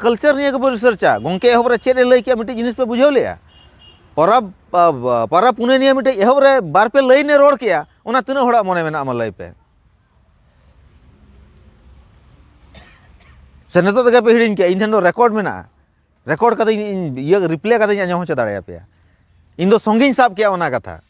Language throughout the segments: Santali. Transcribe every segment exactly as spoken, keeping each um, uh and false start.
culture ᱱᱤᱭᱮ ᱜᱮᱵᱚ researchᱟ᱾ ᱜᱚᱢᱠᱮ ᱮᱦᱚᱵ ᱨᱮ ᱪᱮᱫ ᱮ ᱞᱟᱹᱭ ᱠᱮᱜᱼᱟ, ᱢᱤᱫᱴᱤᱡ ᱡᱤᱱᱤᱥ ᱯᱮ ᱵᱩᱡᱷᱟᱹᱣ ᱞᱮᱜᱼᱟ? ᱯᱚᱨᱚᱵᱽ, ᱟ, ᱯᱚᱨᱚᱵᱽ ᱯᱩᱱᱟᱹᱭ ᱱᱤᱭᱮ ᱢᱤᱫᱴᱤᱡ ᱮᱦᱚᱵ ᱨᱮ ᱵᱟᱨ ᱯᱮ line ᱮ ᱨᱚᱲ ᱠᱮᱜᱼᱟ, ᱚᱱᱟ ᱛᱤᱱᱟᱹᱜ ᱦᱚᱲᱟᱜ ᱢᱚᱱᱮ ᱢᱮᱱᱟᱜᱼᱟ, ᱢᱟ ᱞᱟᱹᱭ ᱯᱮ? ᱥᱮ ᱱᱤᱛᱚᱜ ᱛᱮᱜᱮ ᱯᱮ ᱦᱤᱲᱤᱧ ᱠᱮᱜᱼᱟ? ᱤᱧ ᱴᱷᱮᱱ ᱫᱚ record ᱢᱮᱱᱟᱜᱼᱟ, record ᱠᱟᱛᱮ ᱤᱧ, ᱤᱧ ᱤᱭᱟᱹ replay ᱠᱟᱛᱮ ᱤᱧ ᱟᱸᱡᱚᱢ ᱦᱚᱪᱚ ᱫᱟᱲᱮᱭᱟᱯᱮᱭᱟ᱾ ᱤᱧ ᱫᱚ ᱥᱚᱝᱜᱤᱧ ᱥᱟᱵ ᱠᱮᱜᱼᱟ ᱚᱱᱟ ᱠᱟᱛᱷᱟ᱾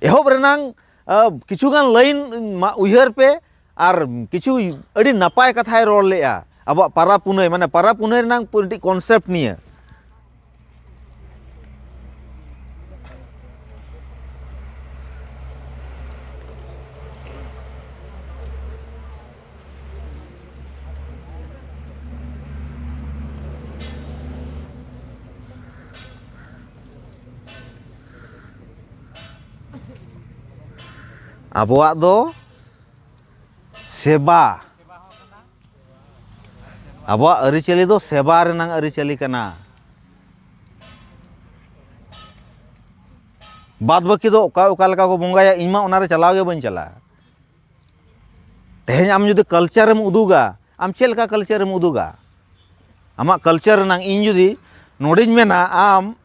ᱮᱦᱚᱵ ᱨᱮᱱᱟᱝ, ᱟ, ᱠᱤᱪᱷᱩ ᱜᱟᱱ line ᱢᱟ ᱩᱭᱦᱟᱹᱨ ᱯᱮ, ᱟᱨ ᱠᱤᱪᱷᱩ ᱟᱹᱰᱤ ᱱᱟᱯᱟᱭ ᱠᱟᱛᱷᱟᱭ ᱨᱚᱲ ᱞᱮᱜᱼᱟ ᱟᱵᱚᱣᱟᱜ ᱯᱟᱨᱟ ᱯᱩᱱᱟᱹᱭ, ᱢᱟᱱᱮ ᱯᱟᱨᱟ ᱯᱩᱱᱟᱹᱭ ᱨᱮᱱᱟᱝ ᱢᱤᱫᱴᱤᱡ concept ᱱᱤᱭᱮ᱾ ᱟᱵᱚᱣᱟᱜ ᱫᱚ ᱥᱮᱵᱟ, ᱟᱵᱚᱣᱟᱜ ᱟᱹᱨᱤᱪᱟᱹᱞᱤ ᱫᱚ ᱥᱮᱵᱟ ᱨᱮᱱᱟᱝ ᱟᱹᱨᱤᱪᱟᱹᱞᱤ ᱠᱟᱱᱟ᱾ ᱵᱟᱫ ᱵᱟᱹᱠᱤ ᱫᱚ ᱚᱠᱟ, ᱚᱠᱟ ᱞᱮᱠᱟ ᱠᱚ ᱵᱚᱸᱜᱟᱭᱟ, ᱤᱧ ᱢᱟ ᱚᱱᱟ ᱨᱮ ᱪᱟᱞᱟᱣ ᱜᱮ ᱵᱟᱹᱧ ᱪᱟᱞᱟᱜᱼᱟ᱾ ᱛᱮᱦᱮᱧ ᱟᱢ ᱡᱩᱫᱤ culture ᱮᱢ ᱩᱫᱩᱜᱟ, ᱟᱢ ᱪᱮᱫ ᱞᱮᱠᱟ culture ᱮᱢ ᱩᱫᱩᱜᱟ? ᱟᱢᱟᱜ culture ᱨᱮᱱᱟᱝ, ᱤᱧ ᱡᱩᱫᱤ ᱱᱚᱰᱮᱧ ᱢᱮᱱᱟ, ᱟᱢ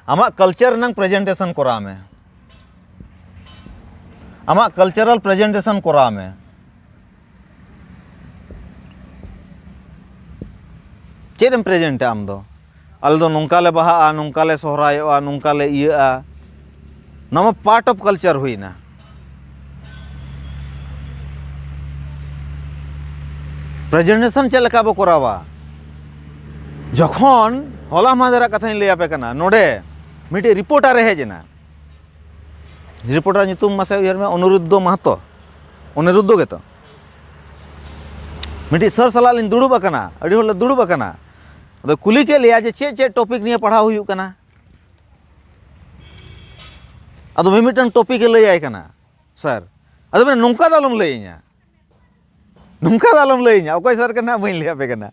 ᱟᱢᱟᱜ culture ᱨᱮᱱᱟᱝ presentation ᱠᱚᱨᱟᱣ ᱢᱮ, ᱟᱢᱟᱜ cultural presentation ᱠᱚᱨᱟᱣ ᱢᱮ᱾ ᱪᱮᱫ ᱮᱢ present ᱟ ᱟᱢ ᱫᱚ? ᱟᱞᱮ ᱫᱚ ᱱᱚᱝᱠᱟ ᱞᱮ ᱵᱟᱦᱟᱜᱼᱟ, ᱱᱚᱝᱠᱟ ᱞᱮ ᱥᱚᱦᱨᱟᱭᱚᱜᱼᱟ, ᱱᱚᱝᱠᱟ ᱞᱮ ᱤᱭᱟᱹᱜᱼᱟ᱾ ᱱᱚᱣᱟ ᱢᱟ part of culture ᱦᱩᱭᱱᱟ᱾ Presentation ᱪᱮᱫ ᱞᱮᱠᱟ ᱵᱚ ᱠᱚᱨᱟᱣᱟ? ᱡᱚᱠᱷᱚᱱ ᱦᱚᱞᱟ ᱢᱟᱦᱫᱮᱨᱟᱜ ᱠᱟᱛᱷᱟᱧ ᱞᱟᱹᱭ ᱟᱯᱮ ᱠᱟᱱᱟ, ᱱᱚᱰᱮ ᱢᱤᱫᱴᱤᱡ reporter ᱮ ᱦᱮᱡ ᱮᱱᱟ᱾ Reporter ᱧᱩᱛᱩᱢ ᱢᱟᱥᱮ ᱩᱭᱦᱟᱹᱨ ᱢᱮ, ᱚᱱᱤᱨᱩᱫᱽᱫᱷᱚ ᱢᱟᱦᱟᱛᱚ, ᱚᱱᱤᱨᱩᱫᱽᱫᱷᱚ ᱜᱮᱛᱚ᱾ ᱢᱤᱫᱴᱤᱡ sir ᱥᱟᱞᱟᱜ ᱞᱤᱧ ᱫᱩᱲᱩᱵ ᱟᱠᱟᱱᱟ, ᱟᱹᱰᱤ ᱦᱚᱲ ᱞᱮ ᱫᱩᱲᱩᱵ ᱟᱠᱟᱱᱟ᱾ ᱟᱫᱚ ᱠᱩᱞᱤ ᱠᱮᱫ ᱞᱮᱭᱟ ᱡᱮ ᱪᱮᱫ ᱪᱮᱫ topic ᱱᱤᱭᱮ ᱯᱟᱲᱦᱟᱣ ᱦᱩᱭᱩᱜ ᱠᱟᱱᱟ᱾ ᱟᱫᱚ ᱢᱤᱢᱤᱫᱴᱟᱝ topic ᱮ ᱞᱟᱹᱭᱟᱭ ᱠᱟᱱᱟ, sir᱾ ᱟᱫᱚ ᱢᱮᱱᱟ, "ᱱᱚᱝᱠᱟ ᱫᱚ ᱟᱞᱚᱢ ᱞᱟᱹᱭᱟᱹᱧᱟ, ᱱᱚᱝᱠᱟ ᱫᱚ ᱟᱞᱚᱢ ᱞᱟᱹᱭᱟᱹᱧᱟ, ᱚᱠᱚᱭ sir ᱠᱟᱱᱟ ᱵᱟᱹᱧ ᱞᱟᱹᱭ ᱟᱯᱮ ᱠᱟᱱᱟ᱾"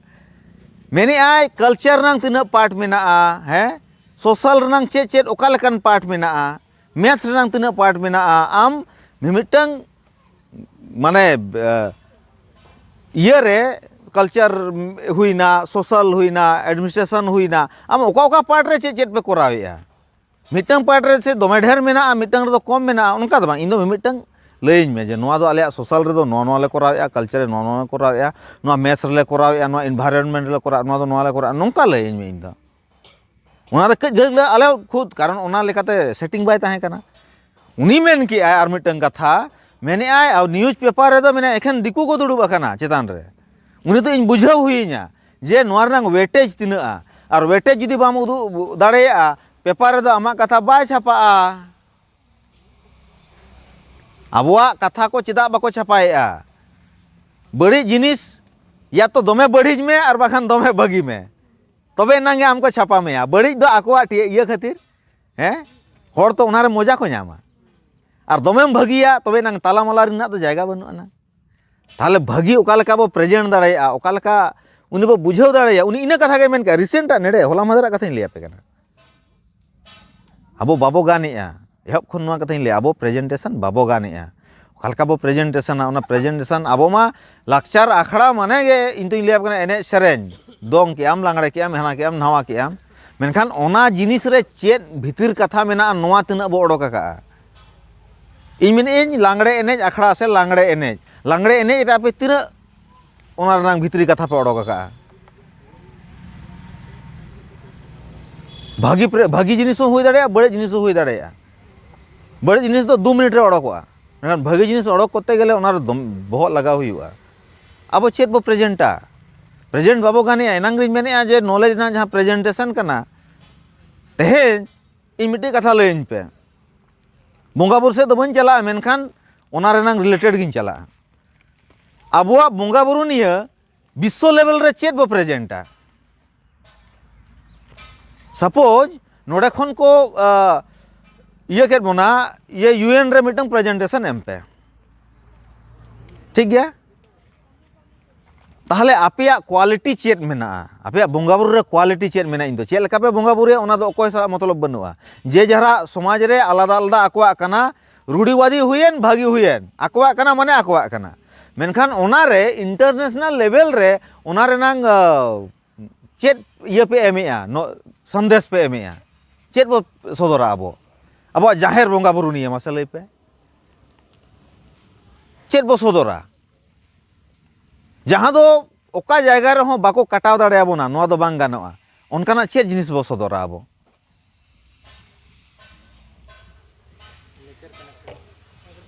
ᱢᱮᱱᱮᱫᱼᱟᱭ, culture ᱨᱮᱱᱟᱝ ᱛᱤᱱᱟᱹᱜ part ᱢᱮᱱᱟᱜᱼᱟ, ᱦᱮᱸ, social ᱨᱮᱱᱟᱝ ᱪᱮᱫ ᱪᱮᱫ ᱚᱠᱟ ᱞᱮᱠᱟᱱ part ᱢᱮᱱᱟᱜᱼᱟ, maths ᱨᱮᱱᱟᱝ ᱛᱤᱱᱟᱹᱜ part ᱢᱮᱱᱟᱜᱼᱟ, ᱟᱢ ᱢᱤᱢᱤᱫᱴᱟᱝ ᱢᱟᱱᱮ, ᱮ, ᱤᱭᱟᱹᱨᱮ, culture ᱦᱩᱭᱱᱟ, social ᱦᱩᱭᱱᱟ, administration ᱦᱩᱭᱱᱟ, ᱟᱢ ᱚᱠᱟ ᱚᱠᱟ part ᱨᱮ ᱪᱮᱫ ᱪᱮᱫ ᱯᱮ ᱠᱚᱨᱟᱣᱮᱫᱼᱟ? ᱢᱤᱫᱴᱟᱝ part ᱨᱮ ᱥᱮ ᱫᱚᱢᱮ ᱰᱷᱮᱨ ᱢᱮᱱᱟᱜᱼᱟ, ᱢᱤᱫᱴᱟᱝ ᱨᱮᱫᱚ ᱠᱚᱢ ᱢᱮᱱᱟᱜᱼᱟ, ᱚᱱᱠᱟ ᱫᱚ ᱵᱟᱝ᱾ ᱤᱧ ᱫᱚ ᱢᱤᱢᱤᱫᱴᱟᱝ ᱞᱟᱹᱭᱟᱹᱧ ᱢᱮ ᱡᱮ ᱱᱚᱣᱟ ᱫᱚ ᱟᱞᱮᱭᱟᱜ social ᱨᱮᱫᱚ ᱱᱚᱣᱟ ᱱᱚᱣᱟ ᱞᱮ ᱠᱚᱨᱟᱣᱮᱫᱼᱟ, culture ᱨᱮ ᱱᱚᱣᱟ ᱱᱚᱣᱟ ᱞᱮ ᱠᱚᱨᱟᱣᱮᱫᱼᱟ, ᱱᱚᱣᱟ mess ᱨᱮᱞᱮ ᱠᱚᱨᱟᱣᱮᱫᱼᱟ, ᱱᱚᱣᱟ environment ᱨᱮᱞᱮ ᱠᱚᱨᱟᱣᱮᱫᱼᱟ, ᱱᱚᱣᱟ ᱫᱚ ᱱᱚᱣᱟ ᱞᱮ ᱠᱚᱨᱟᱣᱮᱫᱼᱟ, ᱱᱚᱝᱠᱟ ᱞᱟᱹᱭᱟᱹᱧ ᱢᱮ ᱤᱧ ᱫᱚ᱾ ᱚᱱᱟᱨᱮ ᱠᱟᱹᱡ ᱜᱷᱟᱹᱲᱤᱡ ᱞᱮ ᱟᱞᱮ ᱠᱷᱩᱫ, ᱠᱟᱨᱚᱱ ᱚᱱᱟ ᱞᱮᱠᱟᱛᱮ setting ᱵᱟᱭ ᱛᱟᱦᱮᱸ ᱠᱟᱱᱟ᱾ ᱩᱱᱤ ᱢᱮᱱ ᱠᱮᱜᱼᱟᱭ ᱟᱨ ᱢᱤᱫᱴᱟᱝ ᱠᱟᱛᱷᱟ, ᱢᱮᱱᱮᱜᱼᱟᱭ, ᱟᱨ news paper ᱨᱮᱫᱚ ᱢᱮᱱᱟ ᱮᱠᱷᱮᱱ ᱫᱤᱠᱩ ᱠᱚ ᱫᱩᱲᱩᱵ ᱟᱠᱟᱱᱟ ᱪᱮᱛᱟᱱ ᱨᱮ᱾ ᱩᱱᱤ ᱫᱚ ᱤᱧ ᱵᱩᱡᱷᱟᱹᱣ ᱦᱩᱭᱤᱧᱟ ᱡᱮ ᱱᱚᱣᱟ ᱨᱮᱱᱟᱜ weightage ᱛᱤᱱᱟᱹᱜᱼᱟ, ᱟᱨ weightage ᱡᱩᱫᱤ ᱵᱟᱢ ᱩᱫᱩᱜ ᱫᱟᱲᱮᱭᱟᱜᱼᱟ, paper ᱨᱮᱫᱚ ᱟᱢᱟᱜ ᱠᱟᱛᱷᱟ ᱵᱟᱭ ᱪᱷᱟᱯᱟᱜᱼᱟ᱾ ᱟᱵᱚᱣᱟᱜ ᱠᱟᱛᱷᱟ ᱠᱚ ᱪᱮᱫᱟᱜ ᱵᱟᱠᱚ ᱪᱷᱟᱯᱟᱭᱮᱜᱼᱟ? ᱵᱟᱹᱲᱤᱡ ᱡᱤᱱᱤᱥ ᱭᱟ ᱛᱚ ᱫᱚᱢᱮ ᱵᱟᱹᱲᱤᱡ ᱢᱮ ᱟᱨ ᱵᱟᱠᱷᱟᱱ ᱫᱚᱢᱮ ᱵᱷᱟᱹᱜᱤ ᱢᱮ, ᱛᱚᱵᱮ ᱮᱱᱟᱝ ᱜᱮ ᱟᱢ ᱠᱚ ᱪᱷᱟᱯᱟ ᱢᱮᱭᱟ᱾ ᱵᱟᱹᱲᱤᱡ ᱫᱚ ᱟᱠᱚᱣᱟᱜ ᱴᱷᱤᱠ ᱤᱭᱟᱹ ᱠᱷᱟᱹᱛᱤᱨ, ᱦᱮᱸ, ᱦᱚᱲ ᱛᱚ ᱚᱱᱟᱨᱮ ᱢᱚᱡᱟ ᱠᱚ ᱧᱟᱢᱟ᱾ ᱟᱨ ᱫᱚᱢᱮᱢ ᱵᱷᱟᱹᱜᱤᱭᱟ, ᱛᱚᱵᱮ ᱮᱱᱟᱝ ᱛᱟᱞᱟᱢᱟᱞᱟ ᱨᱮᱱᱟᱜ ᱫᱚ ᱡᱟᱭᱜᱟ ᱵᱟᱹᱱᱩᱜ ᱟᱱᱟ᱾ ᱛᱟᱦᱚᱞᱮ ᱵᱷᱟᱹᱜᱤ ᱚᱠᱟ ᱞᱮᱠᱟ ᱵᱚ present ᱫᱟᱲᱮᱭᱟᱜᱼᱟ, ᱚᱠᱟ ᱞᱮᱠᱟ ᱩᱱᱤ ᱵᱚ ᱵᱩᱡᱷᱟᱹᱣ ᱫᱟᱲᱮᱭᱟᱜᱼᱟ, ᱩᱱᱤ ᱤᱱᱟᱹ ᱠᱟᱛᱷᱟ ᱜᱮ ᱢᱮᱱ ᱠᱮᱜᱼᱟ᱾ Recent ᱟᱜ ᱱᱮᱰᱮ ᱦᱚᱞᱟ ᱢᱟᱫᱷᱮᱨᱟᱜ ᱠᱟᱛᱷᱟᱧ ᱞᱟᱹᱭ ᱟᱯᱮ ᱠᱟᱱᱟ᱾ ᱟᱵᱚ ᱵᱟᱵᱚ ᱜᱟᱱᱮᱜᱼᱟ, ᱮᱦᱚᱵ ᱠᱷᱚᱱ ᱱᱚᱣᱟ ᱠᱟᱛᱷᱟᱧ ᱞᱟᱹᱭᱟ, ᱟᱵᱚ presentation ᱵᱟᱵᱚ ᱜᱟᱱᱮᱜᱼᱟ᱾ ᱚᱠᱟ ᱞᱮᱠᱟ ᱵᱚ presentationᱟ, ᱚᱱᱟ presentation ᱟᱵᱚ ᱢᱟ ᱞᱟᱠᱪᱟᱨ ᱟᱠᱷᱲᱟ ᱢᱟᱱᱮ ᱜᱮ ᱤᱧ ᱫᱚᱧ ᱞᱟᱹᱭ ᱟᱯᱮ ᱠᱟᱱᱟ, ᱮᱱᱮᱡ ᱥᱮᱨᱮᱧ, ᱫᱚᱝ ᱠᱮᱜᱼᱟᱢ, ᱞᱟᱜᱽᱲᱮ ᱠᱮᱜᱼᱟᱢ, ᱦᱟᱱᱟ ᱠᱮᱜᱼᱟᱢ, ᱱᱟᱣᱟ ᱠᱮᱜᱼᱟᱢ, ᱢᱮᱱᱠᱷᱟᱱ ᱚᱱᱟ ᱡᱤᱱᱤᱥ ᱨᱮ ᱪᱮᱫ ᱵᱷᱤᱛᱤᱨ ᱠᱟᱛᱷᱟ ᱢᱮᱱᱟᱜᱼᱟ, ᱱᱚᱣᱟ ᱛᱤᱱᱟᱹᱜ ᱵᱚ ᱚᱰᱚᱠ ᱟᱠᱟᱜᱼᱟ? ᱤᱧ ᱢᱮᱱᱮᱫ ᱟᱹᱧ ᱞᱟᱜᱽᱲᱮ ᱮᱱᱮᱡ ᱟᱠᱷᱲᱟ ᱥᱮ ᱞᱟᱜᱽᱲᱮ ᱮᱱᱮᱡ, ᱞᱟᱜᱽᱲᱮ ᱮᱱᱮᱡ ᱨᱮ ᱟᱯᱮ ᱛᱤᱱᱟᱹᱜ ᱚᱱᱟ ᱨᱮᱱᱟᱜ ᱵᱷᱤᱛᱨᱤ ᱠᱟᱛᱷᱟ ᱯᱮ ᱚᱰᱚᱠ ᱟᱠᱟᱜᱼᱟ? ᱵᱷᱟᱹᱜᱤ ᱯᱨᱮ-, ᱵᱷᱟᱹᱜᱤ ᱡᱤᱱᱤᱥ ᱦᱚᱸ ᱦᱩᱭ ᱫᱟᱲᱮᱭᱟᱜᱼᱟ, ᱵᱟᱹᱲᱤᱡ ᱡᱤᱱᱤᱥ ᱦᱚᱸ ᱦᱩᱭ ᱫᱟᱲᱮᱭᱟᱜᱼᱟ᱾ ᱵᱟᱹᱲᱤᱡ ᱡᱤᱱᱤᱥ ᱫᱚ ᱫᱩ ᱢᱤᱱᱤᱴ ᱨᱮ ᱚᱰᱚᱠᱚᱜᱼᱟ, ᱢᱮᱱᱠᱷᱟᱱ ᱵᱷᱟᱹᱜᱤ ᱡᱤᱱᱤᱥ ᱚᱰᱚᱠ ᱠᱚᱨᱛᱮ ᱜᱮᱞᱮ ᱚᱱᱟ ᱨᱮ ᱫᱚᱢ-, ᱵᱚᱦᱚᱜ ᱞᱟᱜᱟᱣ ᱦᱩᱭᱩᱜᱼᱟ᱾ ᱟᱵᱚ ᱪᱮᱫ ᱵᱚ presentᱟ? Present ᱵᱟᱵᱚ ᱜᱟᱱᱮᱜᱼᱟ᱾ ᱮᱱᱟᱝ ᱨᱤᱧ ᱢᱮᱱᱮᱜᱼᱟ ᱡᱮ knowledge ᱨᱮᱱᱟᱜ ᱡᱟᱦᱟᱸ presentation ᱠᱟᱱᱟ, ᱛᱮᱦᱮᱧ ᱤᱧ ᱢᱤᱫᱴᱮᱡ ᱠᱟᱛᱷᱟ ᱞᱟᱹᱭᱟᱹᱧ ᱯᱮ, ᱵᱚᱸᱜᱟ ᱵᱩᱨᱩ ᱥᱮᱫ ᱫᱚ ᱵᱟᱹᱧ ᱪᱟᱞᱟᱜᱼᱟ, ᱢᱮᱱᱠᱷᱟᱱ ᱚᱱᱟ ᱨᱮᱱᱟᱝ related ᱜᱤᱧ ᱪᱟᱞᱟᱜᱼᱟ᱾ ᱟᱵᱚᱣᱟᱜ ᱵᱚᱸᱜᱟ ᱵᱩᱨᱩ ᱱᱤᱭᱟᱹ ᱵᱤᱥᱥᱚ level ᱨᱮ ᱪᱮᱫ ᱵᱚ presentᱟ? Suppose ᱱᱚᱰᱮ ᱠᱷᱚᱱ ᱠᱚ, ᱟ, ᱤᱭᱟᱹ ᱠᱮᱫ ᱵᱚᱱᱟ, ᱤᱭᱟᱹ U N ᱨᱮ ᱢᱤᱫᱴᱟᱝ presentation ᱮᱢ ᱯᱮ, ᱴᱷᱤᱠ ᱜᱮᱭᱟ? ᱛᱟᱦᱚᱞᱮ ᱟᱯᱮᱭᱟᱜ quality ᱪᱮᱫ ᱢᱮᱱᱟᱜᱼᱟ? ᱟᱯᱮᱭᱟᱜ ᱵᱚᱸᱜᱟ ᱵᱩᱨᱩ ᱨᱮ quality ᱪᱮᱫ ᱢᱮᱱᱟᱜᱼᱟ? ᱤᱧ ᱫᱚ ᱪᱮᱫ ᱞᱮᱠᱟ ᱯᱮ ᱵᱚᱸᱜᱟ ᱵᱩᱨᱩᱭᱟ, ᱚᱱᱟ ᱫᱚ ᱚᱠᱚᱭ ᱥᱟᱞᱟᱜ ᱢᱚᱛᱞᱚᱵ ᱵᱟᱹᱱᱩᱜᱼᱟ᱾ ᱡᱮ ᱡᱟᱦᱟᱨᱟᱜ ᱥᱚᱢᱟᱡᱽ ᱨᱮ ᱟᱞᱟᱫᱟ ᱟᱞᱟᱫᱟ ᱟᱠᱚᱣᱟᱜ ᱠᱟᱱᱟ, ᱨᱩᱲᱤᱣᱟᱫᱤ ᱦᱩᱭᱮᱱ, ᱵᱷᱟᱹᱜᱤ ᱦᱩᱭᱮᱱ, ᱟᱠᱚᱣᱟᱜ ᱠᱟᱱᱟ ᱢᱟᱱᱮ ᱟᱠᱚᱣᱟᱜ ᱠᱟᱱᱟ᱾ ᱢᱮᱱᱠᱷᱟᱱ ᱚᱱᱟᱨᱮ international level ᱨᱮ ᱚᱱᱟ ᱨᱮᱱᱟᱝ ᱪᱮᱫ ᱤᱭᱟᱹ ᱯᱮ ᱮᱢᱮᱜᱼᱟ, ᱥᱚᱱᱫᱮᱥ ᱯᱮ ᱮᱢᱮᱜᱼᱟ? ᱪᱮᱫ ᱵᱚ ᱥᱚᱫᱚᱨᱟ ᱟᱵᱚ? ᱟᱵᱚᱣᱟᱜ ᱡᱟᱦᱮᱨ ᱵᱚᱸᱜᱟ ᱵᱩᱨᱩ ᱱᱤᱭᱮ ᱢᱟᱥᱮ ᱞᱟᱹᱭ ᱯᱮ᱾ ᱪᱮᱫ ᱵᱚ ᱥᱚᱫᱚᱨᱟ? ᱡᱟᱦᱟᱸ ᱫᱚ ᱚᱠᱟ ᱡᱟᱭᱜᱟ ᱨᱮᱦᱚᱸ ᱵᱟᱠᱚ ᱠᱟᱴᱟᱣ ᱫᱟᱲᱮᱭᱟᱵᱚᱱᱟ, ᱱᱚᱣᱟ ᱫᱚ ᱵᱟᱝ ᱜᱟᱱᱚᱜᱼᱟ, ᱚᱱᱠᱟᱱᱟᱜ ᱪᱮᱫ ᱡᱤᱱᱤᱥ ᱵᱚ ᱥᱚᱫᱚᱨᱟ ᱟᱵᱚ?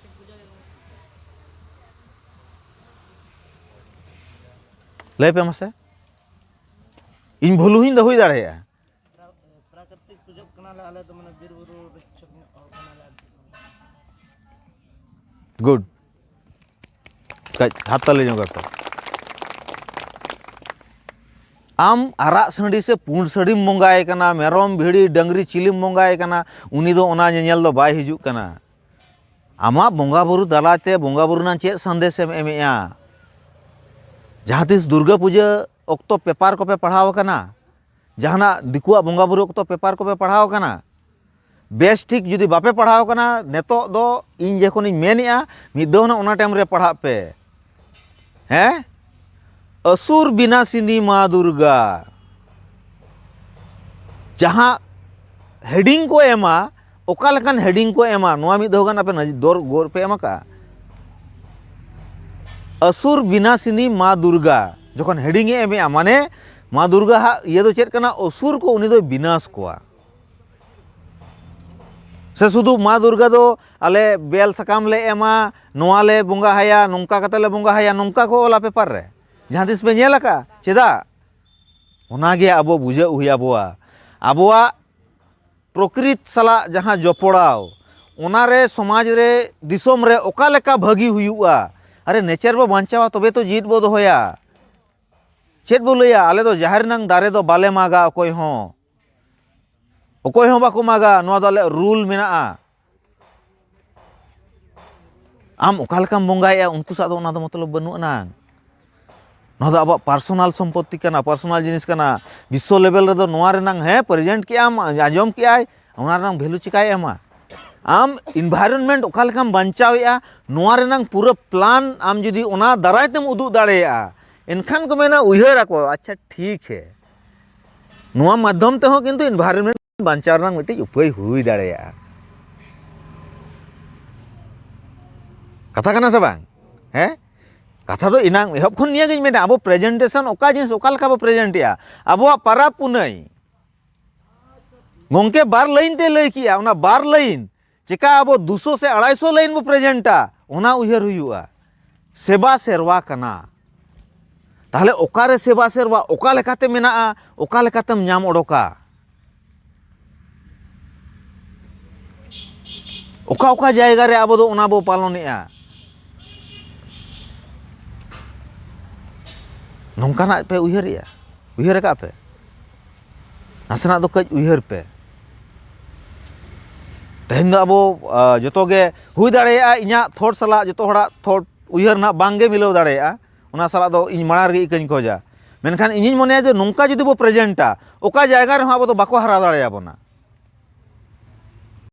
ᱞᱟᱹᱭ ᱯᱮ ᱢᱟᱥᱮ, ᱤᱧ ᱵᱷᱩᱞ ᱦᱚᱸᱧ ᱫᱚ ᱦᱩᱭ ᱫᱟᱲᱮᱭᱟᱜᱼᱟ᱾ ᱯᱨᱟᱠᱨᱤᱛᱤᱠ ᱯᱩᱡᱟᱹᱜ ᱠᱟᱱᱟᱞᱮ ᱟᱞᱮ ᱫᱚ, ᱢᱟᱱᱮ ᱵᱤᱨ ᱵᱩᱨᱩ ᱨᱤᱪᱷᱚᱠ ᱧᱚᱜ ᱦᱚᱲ ᱠᱟᱱᱟᱞᱮ ᱟᱨ ᱪᱮᱫ᱾ ᱜᱩᱰ᱾ ᱠᱟᱹᱡ ᱦᱟᱛ ᱛᱟᱞᱤ ᱧᱚᱜ ᱠᱟᱛᱮ᱾ ᱟᱢ ᱟᱨᱟᱜ ᱥᱟᱺᱰᱤ ᱥᱮ ᱯᱩᱸᱰ ᱥᱟᱺᱰᱤᱢ ᱵᱚᱸᱜᱟᱭ ᱠᱟᱱᱟ, ᱢᱮᱨᱚᱢ, ᱵᱷᱤᱲᱤ, ᱰᱟᱹᱝᱨᱤ, ᱪᱤᱞᱤᱢ ᱵᱚᱸᱜᱟᱭ ᱠᱟᱱᱟ, ᱩᱱᱤ ᱫᱚ ᱚᱱᱟ ᱧᱮᱧᱮᱞ ᱫᱚ ᱵᱟᱭ ᱦᱤᱡᱩᱜ ᱠᱟᱱᱟ᱾ ᱟᱢᱟᱜ ᱵᱚᱸᱜᱟ ᱵᱩᱨᱩ ᱛᱟᱞᱟᱛᱮ ᱵᱚᱸᱜᱟ ᱵᱩᱨᱩ ᱨᱮᱱᱟᱜ ᱪᱮᱫ ᱥᱟᱸᱫᱮᱥᱮᱢ ᱮᱢᱮᱜᱼᱟ? ᱡᱟᱦᱟᱸ ᱛᱤᱥ ᱫᱩᱨᱜᱟᱹ ᱯᱩᱡᱟᱹ ᱚᱠᱛᱚ ᱯᱮᱯᱟᱨ ᱠᱚᱯᱮ ᱯᱟᱲᱦᱟᱣ ᱟᱠᱟᱱᱟ? ᱡᱟᱦᱟᱱᱟᱜ ᱫᱤᱠᱩᱣᱟᱜ ᱵᱚᱸᱜᱟ ᱵᱩᱨᱩ ᱚᱠᱛᱚ ᱯᱮᱯᱟᱨ ᱠᱚᱯᱮ ᱯᱟᱲᱦᱟᱣ ᱟᱠᱟᱱᱟ? ᱵᱮᱥ ᱴᱷᱤᱠ ᱡᱩᱫᱤ ᱵᱟᱯᱮ ᱯᱟᱲᱦᱟᱣ ᱟᱠᱟᱱᱟ, ᱱᱤᱛᱚᱜ ᱫᱚ ᱤᱧ ᱡᱚᱠᱷᱚᱱᱤᱧ ᱢᱮᱱᱮᱜᱼᱟ, ᱢᱤᱫ ᱫᱷᱟᱣ ᱱᱟᱜ ᱚᱱᱟ ᱴᱟᱭᱤᱢ ᱨᱮ ᱯᱟᱲᱦᱟᱜ ᱯᱮ᱾ ᱦᱮᱸ? ᱚᱥᱩᱨ ᱵᱤᱱᱟᱥᱤᱱᱤ ᱢᱟ ᱫᱩᱨᱜᱟ, ᱡᱟᱦᱟᱸ ᱦᱮᱰᱤᱝ ᱠᱚ ᱮᱢᱟ, ᱚᱠᱟ ᱞᱮᱠᱟᱱ ᱦᱮᱰᱤᱝ ᱠᱚ ᱮᱢᱟ, ᱱᱚᱣᱟ ᱢᱤᱫ ᱫᱷᱟᱣ ᱜᱟᱱ ᱟᱯᱮ ᱱᱟᱡ-, ᱫᱚᱨ ᱜᱚᱨ ᱯᱮ ᱮᱢ ᱟᱠᱟᱫᱼᱟ? ᱚᱥᱩᱨ ᱵᱤᱱᱟᱥᱤᱱᱤ ᱢᱟ ᱫᱩᱨᱜᱟ, ᱡᱚᱠᱷᱚᱱ ᱦᱮᱰᱤᱝ ᱮ ᱮᱢᱮᱜᱼᱟ, ᱢᱟᱱᱮ ᱢᱟ ᱫᱩᱨᱜᱟ ᱦᱟᱜ ᱤᱭᱟᱹ ᱫᱚ ᱪᱮᱫ ᱠᱟᱱᱟ? ᱚᱥᱩᱨ ᱠᱚ ᱩᱱᱤ ᱫᱚᱭ ᱵᱤᱱᱟᱥ ᱠᱚᱣᱟ᱾ ᱥᱮ ᱥᱩᱫᱷᱩ ᱢᱟ ᱫᱩᱨᱜᱟ ᱫᱚ ᱟᱞᱮ ᱵᱮᱞ ᱥᱟᱠᱟᱢ ᱞᱮ ᱮᱢᱟ, ᱱᱚᱣᱟ ᱞᱮ ᱵᱚᱸᱜᱟ ᱦᱟᱭᱟ, ᱱᱚᱝᱠᱟ ᱠᱟᱛᱮ ᱞᱮ ᱵᱚᱸᱜᱟ ᱦᱟᱭᱟ, ᱱᱚᱝᱠᱟ ᱠᱚ ᱚᱞᱟ ᱯᱮᱯᱟᱨ ᱨᱮ? ᱡᱟᱦᱟᱸ ᱛᱤᱥ ᱯᱮ ᱧᱮᱞ ᱟᱠᱟᱫᱼᱟ? ᱪᱮᱫᱟᱜ? ᱚᱱᱟᱜᱮ ᱟᱵᱚ ᱵᱩᱡᱷᱟᱹᱣ ᱦᱩᱭ ᱟᱵᱚᱣᱟ᱾ ᱟᱵᱚᱣᱟᱜ ᱯᱨᱚᱠᱨᱤᱛ ᱥᱟᱞᱟᱜ ᱡᱟᱦᱟᱸ ᱡᱚᱯᱚᱲᱟᱣ, ᱚᱱᱟᱨᱮ ᱥᱚᱢᱟᱡᱽ ᱨᱮ, ᱫᱤᱥᱚᱢ ᱨᱮ ᱚᱠᱟ ᱞᱮᱠᱟ ᱵᱷᱟᱹᱜᱤ ᱦᱩᱭᱩᱜᱼᱟ? ᱟᱨᱮ, ᱱᱮᱪᱟᱨ ᱵᱚ ᱵᱟᱧᱪᱟᱣᱟ, ᱛᱚᱵᱮ ᱛᱚ ᱡᱤᱣᱤᱫ ᱵᱚ ᱫᱚᱦᱚᱭᱟ᱾ ᱪᱮᱫ ᱵᱚ ᱞᱟᱹᱭᱟ? ᱟᱞᱮ ᱫᱚ ᱡᱟᱦᱮᱨ ᱨᱮᱱᱟᱝ ᱫᱟᱨᱮ ᱫᱚ ᱵᱟᱞᱮ ᱢᱟᱜᱟ ᱚᱠᱚᱭ ᱦᱚᱸ᱾ ᱚᱠᱚᱭ ᱦᱚᱸ ᱵᱟᱠᱚ ᱢᱟᱜᱟ, ᱱᱚᱣᱟ ᱫᱚ ᱟᱞᱮᱭᱟᱜ ᱨᱩᱞ ᱢᱮᱱᱟᱜᱼᱟ᱾ ᱟᱢ ᱚᱠᱟ ᱞᱮᱠᱟᱢ ᱵᱚᱸᱜᱟᱭᱮᱜᱼᱟ, ᱩᱱᱠᱩ ᱥᱟᱶ ᱫᱚ ᱚᱱᱟ ᱫᱚ ᱢᱚᱛᱞᱚᱵ ᱵᱟᱹᱱᱩᱜ ᱟᱱᱟᱝ᱾ ᱱᱚᱣᱟ ᱫᱚ ᱟᱵᱚᱣᱟᱜ ᱯᱟᱨᱥᱚᱱᱟᱞ ᱥᱚᱢᱯᱚᱛᱛᱤ ᱠᱟᱱᱟ, ᱯᱟᱨᱥᱚᱱᱟᱞ ᱡᱤᱱᱤᱥ ᱠᱟᱱᱟ᱾ ᱵᱤᱥᱥᱚ ᱞᱮᱵᱮᱞ ᱨᱮᱫᱚ ᱱᱚᱣᱟ ᱨᱮᱱᱟᱝ, ᱦᱮᱸ, ᱯᱨᱮᱡᱮᱱᱴ ᱠᱮᱜᱼᱟᱢ, ᱟᱸᱡᱚᱢ ᱠᱮᱜᱼᱟᱭ, ᱚᱱᱟ ᱨᱮᱱᱟᱝ ᱵᱷᱮᱞᱩ ᱪᱤᱠᱟᱭ ᱮᱢᱟ? ᱟᱢ environment ᱚᱠᱟ ᱞᱮᱠᱟᱢ ᱵᱟᱧᱪᱟᱣᱮᱫᱼᱟ, ᱱᱚᱣᱟ ᱨᱮᱱᱟᱝ ᱯᱩᱨᱟᱹ plan ᱟᱢ ᱡᱩᱫᱤ ᱚᱱᱟ ᱫᱟᱨᱟᱭ ᱛᱮᱢ ᱩᱫᱩᱜ ᱫᱟᱲᱮᱭᱟᱜᱼᱟ, ᱮᱱᱠᱷᱟᱱ ᱠᱚ ᱢᱮᱱᱟ, ᱩᱭᱦᱟᱹᱨ ᱟᱠᱚ, ᱟᱪᱪᱷᱟ, ᱴᱷᱤᱠ ᱦᱮ, ᱱᱚᱣᱟ ᱢᱟᱫᱽᱫᱷᱚᱢ ᱛᱮᱦᱚᱸ ᱠᱤᱱᱛᱩ environment ᱵᱟᱧᱪᱟᱣ ᱨᱮᱱᱟᱜ ᱢᱤᱫᱴᱤᱡ ᱩᱯᱟᱹᱭ ᱦᱩᱭ ᱫᱟᱲᱮᱭᱟᱜᱼᱟ᱾ ᱠᱟᱛᱷᱟ ᱠᱟᱱᱟ ᱥᱮ ᱵᱟᱝ? ᱦᱮᱸ, ᱠᱟᱛᱷᱟ ᱫᱚ ᱮᱱᱟᱝ ᱮᱦᱚᱵ ᱠᱷᱚᱱ ᱱᱤᱭᱟᱹ ᱜᱤᱧ ᱢᱮᱱᱟ, ᱟᱵᱚ presentation ᱚᱠᱟ ᱡᱤᱱᱤᱥ ᱚᱠᱟ ᱞᱮᱠᱟ ᱵᱚ present ᱮᱜᱼᱟ, ᱟᱵᱚᱣᱟᱜ ᱯᱟᱨᱟᱵᱽ ᱯᱩᱱᱟᱹᱭ, ᱜᱚᱢᱠᱮ ᱵᱟᱨ line ᱛᱮ ᱞᱟᱹᱭ ᱠᱮᱜᱼᱟ, ᱚᱱᱟ ᱵᱟᱨ line ᱪᱮᱠᱟ ᱟᱵᱚ ᱫᱩᱥᱚ ᱥᱮ ᱟᱲᱟᱭᱥᱚ line ᱵᱚ present ᱟ, ᱚᱱᱟ ᱩᱭᱦᱟᱹᱨ ᱦᱩᱭᱩᱜᱼᱟ᱾ ᱥᱮᱵᱟ ᱥᱮᱨᱣᱟ ᱠᱟᱱᱟ᱾ ᱛᱟᱦᱞᱮ ᱚᱠᱟᱨᱮ ᱥᱮᱵᱟ ᱥᱮᱨᱣᱟ ᱚᱠᱟ ᱞᱮᱠᱟᱛᱮ ᱢᱮᱱᱟᱜᱼᱟ, ᱚᱠᱟ ᱞᱮᱠᱟᱛᱮᱢ ᱧᱟᱢ ᱚᱰᱚᱠᱟ? ᱚᱠᱟ ᱚᱠᱟ ᱡᱟᱭᱜᱟ ᱨᱮ ᱟᱵᱚ ᱫᱚ ᱚᱱᱟ ᱵᱚ ᱯᱟᱞᱚᱱᱮᱜᱼᱟ? ᱱᱚᱝᱠᱟᱱᱟᱜ ᱯᱮ ᱩᱭᱦᱟᱹᱨᱮᱜᱼᱟ? ᱩᱭᱦᱟᱹᱨ ᱟᱠᱟᱫ ᱯᱮ? ᱱᱟᱥᱮᱱᱟᱜ ᱫᱚ ᱠᱟᱹᱡ ᱩᱭᱦᱟᱹᱨ ᱯᱮ᱾ ᱛᱮᱦᱮᱧ ᱫᱚ ᱟᱵᱚ, ᱟ, ᱡᱚᱛᱚ ᱜᱮ ᱦᱩᱭ ᱫᱟᱲᱮᱭᱟᱜᱼᱟ, ᱤᱧᱟᱹᱜ thought ᱥᱟᱞᱟᱜ ᱡᱚᱛᱚ ᱦᱚᱲᱟᱜ thought ᱩᱭᱦᱟᱹᱨ ᱱᱟᱦᱟᱜ ᱵᱟᱝ ᱜᱮ ᱢᱤᱞᱟᱹᱣ ᱫᱟᱲᱮᱭᱟᱜᱼᱟ, ᱚᱱᱟ ᱥᱟᱞᱟᱜ ᱫᱚ ᱤᱧ ᱢᱟᱲᱟᱝ ᱨᱮᱜᱮ ᱤᱠᱟᱹᱧ ᱠᱷᱚᱡᱟ᱾ ᱢᱮᱱᱠᱷᱟᱱ ᱤᱧᱤᱧ ᱢᱚᱱᱮᱭᱟ ᱡᱮ ᱱᱚᱝᱠᱟ ᱡᱩᱫᱤ ᱵᱚ present ᱟ, ᱚᱠᱟ ᱡᱟᱭᱜᱟ ᱨᱮᱦᱚᱸ ᱟᱵᱚ ᱫᱚ ᱵᱟᱠᱚ ᱦᱟᱨᱟᱣ ᱫᱟᱲᱮᱭᱟᱵᱚᱱᱟ᱾